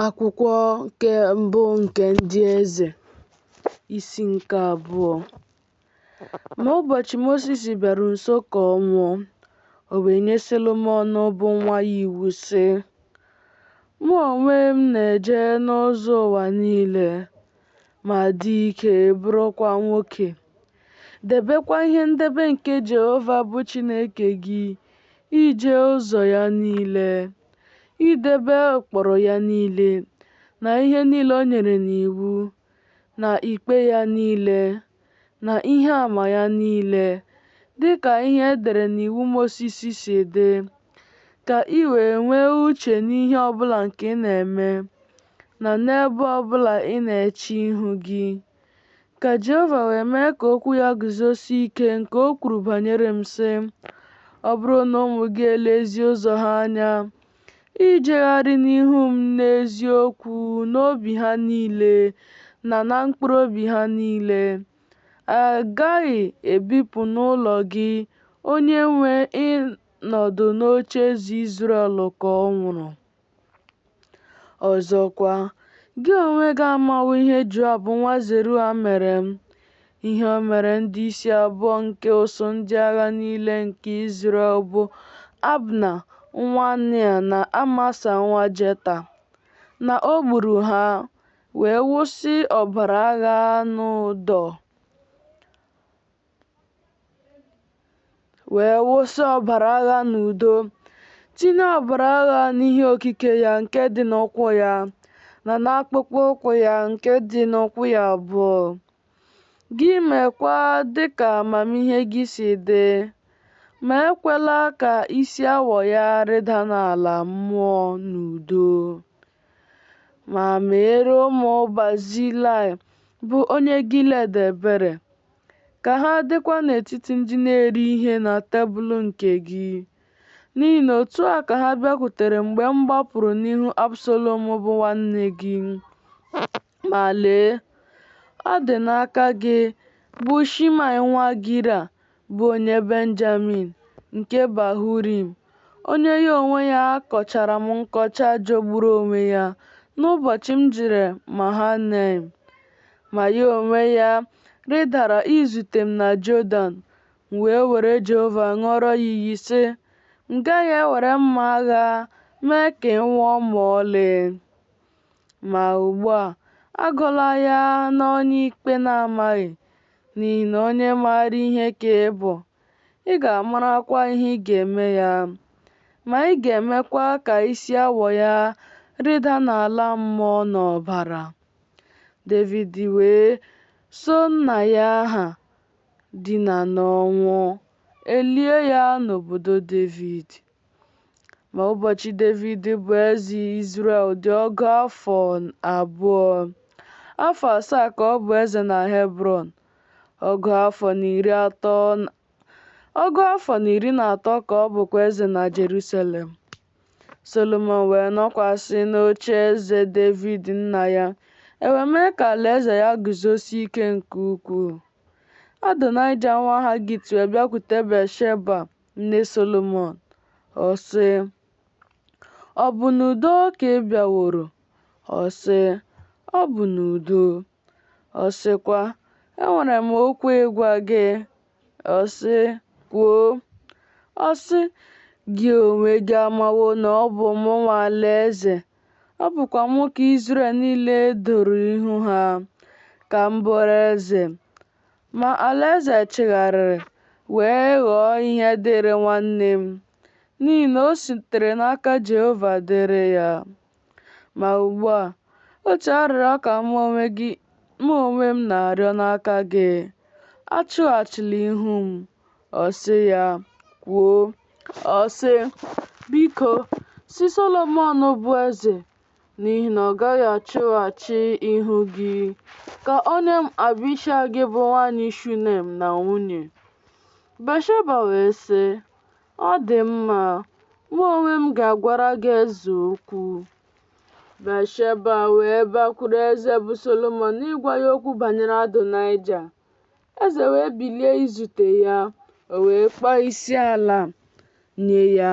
Akwụkwọ nke mbụ nke Ndị Eze, isi nke abụọ. Ma ụbọchị Mosis bịaru nso ka ọ nwụọ, o wee nye Solomọn bụ nwa ya iwu, sị, Mụ onwe m na-eje n'ụzọ ụwa niile, ma dị ike, bụrụkwa nwoke. Debekwa ihe ndebe nke Jehova bụ Chineke gị, ije ụzọ ya niile, idebe ụkpụrụ ya niile, na ihe niile o nyere n'iwu, na ikpe ya niile, na ihe ama ya niile, dị ka ihe e dere n'iwu Mosis si dị, ka i wee nwee uche n'ihe ọ bụla nke ị na-eme, na n'ebe ọ bụla ị na-eche ihu gị. Ka Jehova wee mee ka okwu ya guzosie ike nke o kwuru banyere m, sị, Ọ bụrụ na ụmụ gị elezie ụzọ ha anya, ijegharị n'ihu m n'eziokwu n'obi ha niile na na mkpụrụ obi ha niile, a gaghị ebipụ n'ụlọ gị onye nwe ịnọdụ n'ocheeze Izrel ka ọ nwụrụ. Ọzọkwa, gị onwe gị amawo ihe Joab nwa Zeruaya mere m, ihe o mere ndị isi abụọ nke ụsụụ ndị agha niile nke Izrel bụ Abna nwa Nea na Amasa nwa Jeta, na o gburu ha, wee wụsị ọbara agha n'udo. Wee wụsị ọbara agha n'udo, tinye ọbara agha n'ihe okike ya nke dị n'ụkwụ ya, na n'akpụkpọ ụkwụ ya nke dị n'ụkwụ ya abụọ. Gị meekwa dị ka amamihe gị si dị, ma ekwela ka isi awọ ya rịda n'ala mmụọ n'udo. Ma meere ụmụ Bazilaị bụ onye Gilead ebere, ka ha dịkwa n'etiti ndị na-eri ihe na tebụl nke gị. N'ihi na otu a ka ha bịakwutere mgbe m gbapụrụ n'ihu Absalọm bụ nwanne gị. Ma lee, ọ dị n'aka gị, bụ Shimei nwa Gira, bụ onye Benjamin, nke Bahurim, onye ya onwe ya kọchara m nkọcha jọgburu onwe ya n'ụbọchị m jere Mahanaim. Ma ya onwe ya rịdara izute m na Jọdan, m wee were Jehova ṅụọrọ ya iyi, sị, M gaghị ewere mma agha mee ka ị nwụọ ma ọlị. Ma ugbu a, agụla ya n'onye ikpe na-amaghị, n'ihi na onye maara ihe ka ị bụ, ị ga-amarakwa ihe ị ga-eme ya. Ma ị ga-emekwa ka isi awọ ya rịda n'ala mmụọ n'ọbara. Devid wee so nna ya ha dina n'ọnwụ, e lie ya n'obodo Devid. Ma ụbọchị Devid bụ eze Izrel dị ọgụ afọ abụọ. Afọ asaa ka ọ bụ eze na Hebrọn, ọgụ afọ na iri na atọ ka ọ bụkwa eze na Jerusalem. Solomọn wee nọkwasị n'ocheeze Devid nna ya, e wee mee ka alaeze ya guzosie ike nke ukwuu. Adonaịja nwa Hagit wee bịakwute Batsheba nne Solomọn. Ọ sị, Ọ bụ n'udo ka ị bịaworo? Ọ sị, Ọ bụ n'udo. Ọ sịkwa, Enwere m okwu ịgwa gị. Ọ sị, Kwuo. Ọ sị, Gị onwe gị amawo na ọ bụ mụ nwe alaeze, ọ bụkwa mụ ka Izrel niile doro ihu ha, ka m bụrụ eze. Ma alaeze chigharịrị wee ghọọ ihe dịịrị nwanne m, n'ihi na o sitere n'aka Jehova dịrị ya. Ma ugbu a, otu arịrịọ ka mụ onwe m na-arịọ n'aka gị, achụghachila ihu m. Ọ sị ya, Kwuo. Ọ sị, Biko, sị Solomọn bụ eze, n'ihi na ọ gaghị achụghachi ihu gị, ka o nye m Abishag bụ nwaanyị Shunem na nwunye. Batsheba wee sị, Ọ dị mma, mụ onwe m ga-agwara gị eze okwu. Batsheba wee bakwuru eze bụ Solomọn ịgwa ya okwu banyere Adonaịja. Eze wee bilie izute ya, o wee kpọọ isiala nye ya,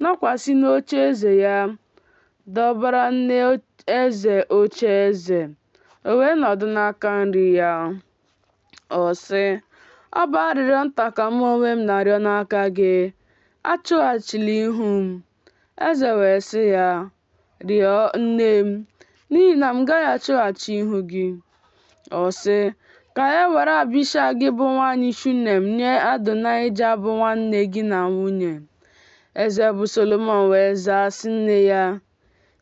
nọkwasị n'ocheeze ya. Dọbara nne eze ocheeze, o wee nọdụ n'aka nri ya. Ọ sị, Ọ bụ arịrịọ nta ka mụ onwe m na-arịọ n'aka gị, achụghachila ihu m. Eze wee sị ya, Rịọ, nne m, n'ihi na m gaghị achụghachi ihu gị. Ọ sị, Ka e were Abishag bụ nwaanyị Shunem nye Adonaịja bụ nwanne gị na nwunye. Eze bụ Solomọn wee zaa sị nne ya,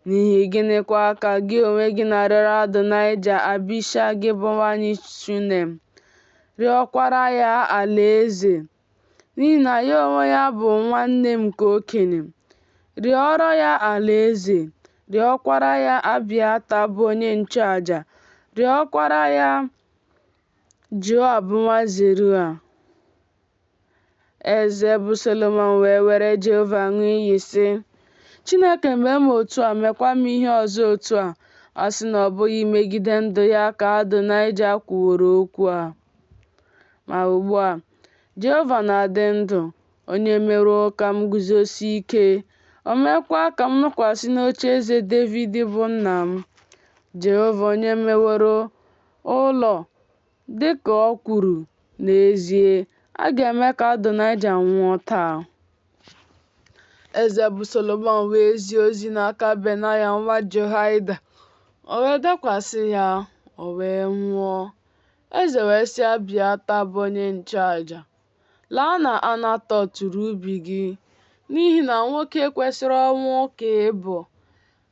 N'ihi gịnịkwa ka gị onwe gị na-arịọrọ Adonaịja Abishag bụ nwaanyị Shunem, rịọkwara ya alaeze, n'ihi na ya onwe ya bụ nwanne m nke okenye? Rịọrọ ya alaeze, rịọkwara ya Abịata bụ onye nchụaja, rịọkwara ya Joab nwa Zeruaya. Eze bụ Solomọn wee were Jehova ṅụọ iyi, sị, Chineke mee m otu a, meekwa m ihe ọzọ otu a, a sị na ọ bụghị megide ndụ ya ka Adonaịja kwuworo okwu a. Ma ugbu a, Jehova na-adị ndụ, onye meworo ka m guzosie ike, o meekwa ka m nọkwasị n'ocheeze Devid bụ nna m. Jehova onye meworo ụlọ Dị ka o kwuru, n'ezie, a ga-eme ka Adonaịja nwụọ taa. Eze bụ Solomọn wee zie ozi n'aka Benaya nwa Jehoiada, o wee dakwasị ya, o wee nwụọ. Eze wee sị Abịata bụ onye nchụaja, Laa na Anatọt ree ubi gị, n'ihi na nwoke kwesịrị ọnwụ ka ị bụ.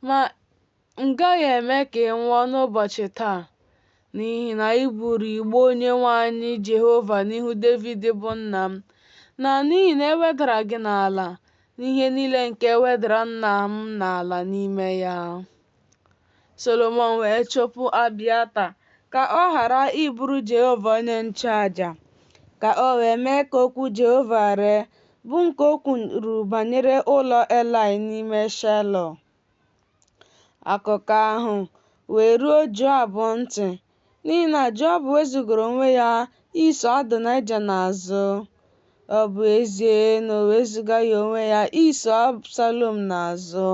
Ma M gaghị eme ka ị nwụọ n'ụbọchị taa, n'ihi na i buuru igbe Onyenwe anyị Jehova n'ihu Devid bụ nna m, na n'ihi na e wedara gị n'ala n'ihe niile nke e wedara nna m n'ala n'ime ya. Solomọn wee chụpụ Abịata ka ọ ghara ịbụrụ Jehova onye nchụaja, ka o wee mee ka okwu Jehova ree, bụ nke o kwuru banyere ụlọ Elaị n'ime Shaịlo. Akụkọ ahụ wee ruo Joab ntị, n'ihi na Joab wezugara onwe ya iso Adonaịja n'azụ, ọ bụ ezie na o wezugaghị onwe ya iso Absalọm n'azụ.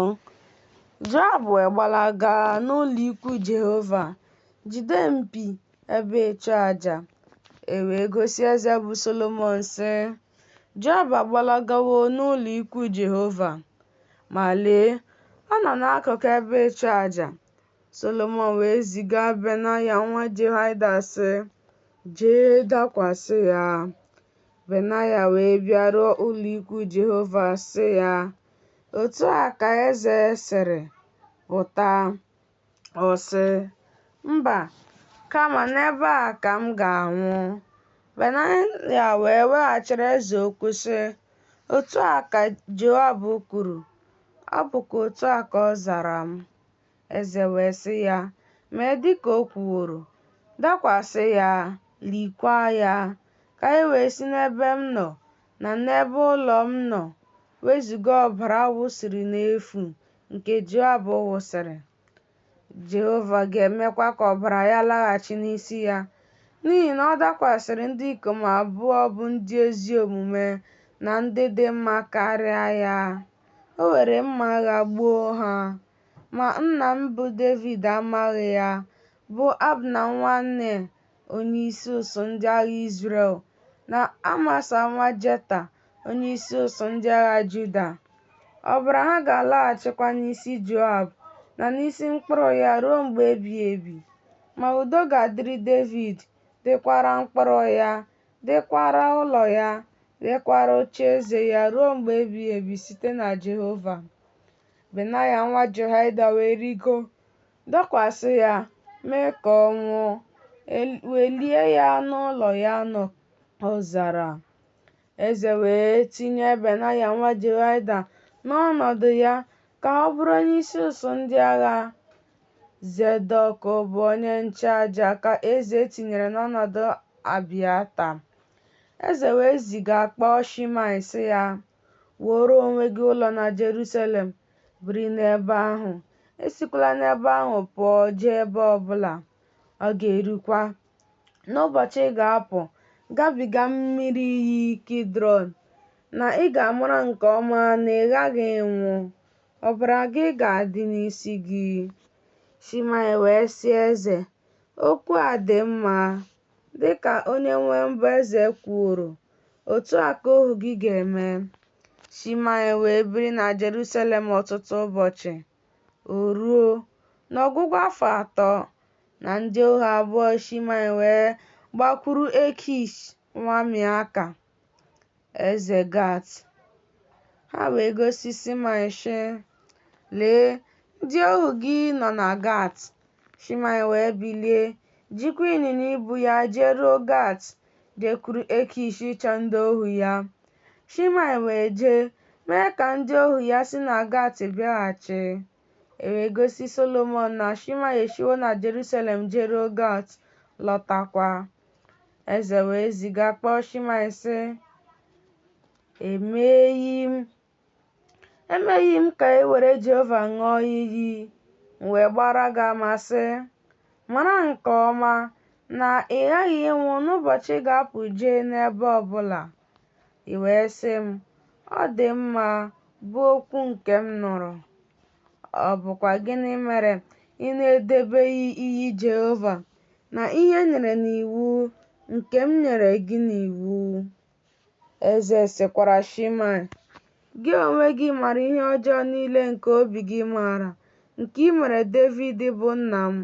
Joab wee gbalaga n'ụlọikwuu Jehova, jide mpi ebe ịchụaja. E wee gosi eze bụ Solomọn, sị, Joab agbalagawo n'ụlọikwuu Jehova. Ma lee, ọ nọ n'akụkụ ebe ịchụaja. Solomọn wee ziga Benaya nwa Jehoiada, sị, Jee dakwasị ya. Benaya wee bịaruo ụlọikwuu Jehova, sị ya, Otu a ka eze sịrị, Pụta. Ọ sị, Mba, kama n'ebe a ka m ga-anwụ. Benaya wee weghachiri eze okwu, sị, Otu a ka Joab kwuru, ọ bụkwa otu a ka ọ zara m. Eze wee sị ya, Mee dị ka o kwuworo, dakwasị ya, liekwa ya, ka e wee si n'ebe m nọ na n'ebe ụlọ m nọ wezuga ọbara a wụsịrị n'efu nke Joab wụsịrị. Jehova ga-emekwa ka ọbara ya laghachi n'isi ya, n'ihi na ọ dakwasịrị ndị ikom abụọ bụ ndị ezi omume na ndị dị mma karịa ya. O were mma agha gbuo ha. Ma nna m bụ Devid amaghị ya, bụ Abna nwa Nea, onyeisi ụsụụ ndị agha Izrel, na Amasa nwa Jeta, onyeisi ụsụụ ndị agha Juda. Ọbara ha ga-alaghachikwa n'isi Joab na n'isi mkpụrụ ya ruo mgbe ebighị ebi. Ma udo ga-adịrị Devid, dịkwara mkpụrụ ya, dịkwara ụlọ ya, dịkwara ocheeze ya ruo mgbe ebighị ebi site na Jehova. Benaya nwa Jehoiada wee rịgo, dakwasị ya, mee ka ọ nwụọ, e wee lie ya n'ụlọ ya n'ọzara. Eze wee tinye Benaya nwa Jehoiada n'ọnọdụ ya ka ọ bụrụ onyeisi ụsụụ ndị agha. Zedọk bụ onye nchụaja ka eze tinyere n'ọnọdụ Abịata. Eze wee ziga kpọọ Shimaị sị ya, Wuoro onwe gị ụlọ na Jeruselem, biri n'ebe ahụ, esikwala n'ebe ahụ pụọ jee ebe ọ bụla. Ọ ga-erukwa n'ụbọchị ị ga-apụ gabiga mmiri iyi Kidrọn, na ị ga-amara nke ọma na ị ghaghị ịnwụ. ọbara gị ga-adị n'isi gị. Shimaị wee sị eze, Okwu a dị mma, dị ka onyenwe m bụ eze kwuworo, otu a ka ohu gị ga-eme. Shimaị wee biri na Jeruselem ọtụtụ ụbọchị. O ruo, n'ọgwụgwụ afọ atọ, na ndị ohu abụọ Shimaị wee gbakwuru Ekish nwa Meaka, eze Gat. Ha wee gosi Shimaị, sị, Lee, ndị ohu gị nọ na Gat. Shimaị wee bilie, jikwa ịnyịnya ibu ya jeruo Gat, jekwuru Ekish ịchọ ndị ohu ya. Shimaị wee jee, mee ka ndị ohu ya si na Gat bịaghachi. E wee gosi Solomọn na Shimaị esiwo na Jeruselem jeruo Gat, lọtakwa. Eze wee ziga kpọọ Shimaị, sị, Emeghị m ka e were Jehova ṅụọ iyi, m wee gbaara gị ama, sị, Mara nke ọma na ị ghaghị ịnwụ n'ụbọchị ị ga-apụ jee n'ebe ọ bụla. I wee sị m, Ọ dị mma, bụ okwu nke m nụrụ. Ọ bụkwa gịnị mere ị na-edebeghị iyi Jehova na ihe e nyere n'iwu nke m nyere gị n'iwu? Eze sịkwara Shimaị, Gị onwe gị maara ihe ọjọọ niile nke obi gị maara, nke i mere Devid bụ nna m,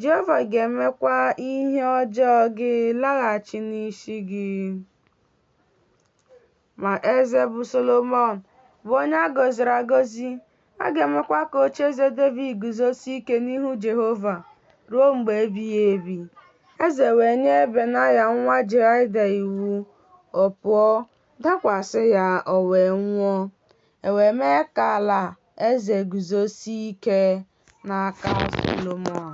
Jehova ga-emekwa ihe ọjọọ gị laghachi n'isi gị. Ma eze bụ Solomọn bụ onye a gọziri agọzi, a ga-emekwa ka ocheeze Devid guzosie ike n'ihu Jehova ruo mgbe ebighị ebi. Eze wee nye Benaya nwa Jehoiada iwu, ọ pụọ, dakwasị ya, o wee nwụọ. E wee mee ka ala eze guzosie ike n'aka Solomọn.